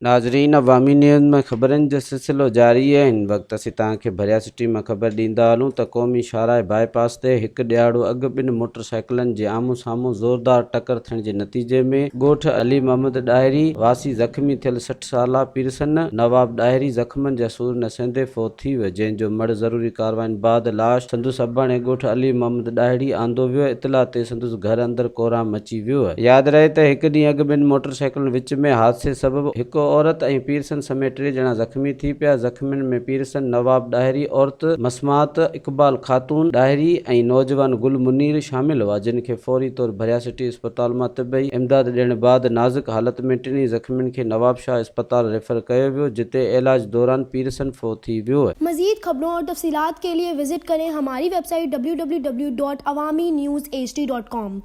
ناظرين عوامي نيوز ۾ خبرن جو سلسلو جاري آهي هن وقت اسين توهان کي ڀريا سٽي مان خبر ڏيندا هلون ته قومي شاهراهه باء پاس تي هڪ ڏهاڙو اڳ ٻن موٽر سائيڪلن جي آمهون سامهون زوردار ٽڪر ٿيڻ جي نتيجي ۾ ڳوٺ علي محمد ڏاهري واسي زخمي ٿيل 60 سالا پيرسن نواب ڏاهري زخمن جا سور نه سهندي فوت ٿي ويو، جنهن جو مڙهه ضروري ڪارواين بعد لاش سندس اباڻي ڳوٺ علي محمد ڏاهڙي آندو ويو، اطلاع تي سندس گهر اندر ڪهرام مچي ويو. ياد رهي ته هڪ ڏينهن اڳ ٻن موٽر سائيڪلن وچ ۾ حادثي سبب هڪ عورت ۽ پيرسن سميت ٽي ڄڻا زخمي ٿي پيا، زخمين ۾ پيرسن نواب ڏاهري، عورت مسمات اقبال خاتون ڏاهري ۽ نوجوان گل منير شامل هئا، جن کي فوري طور ڀريا سٽي اسپتال مان طبي امداد ڏيڻ بعد نازڪ حالت ۾ ٽنهي زخمين کي نوابشاهه اسپتال ريفر ڪيو ويو، جتي علاج دوران پيرسن فوت ٿي ويو. مزيد خبرون اور تفصيلات کے لئے وزٽ ڪرين ھماري web site www.awamiNewsHD.com.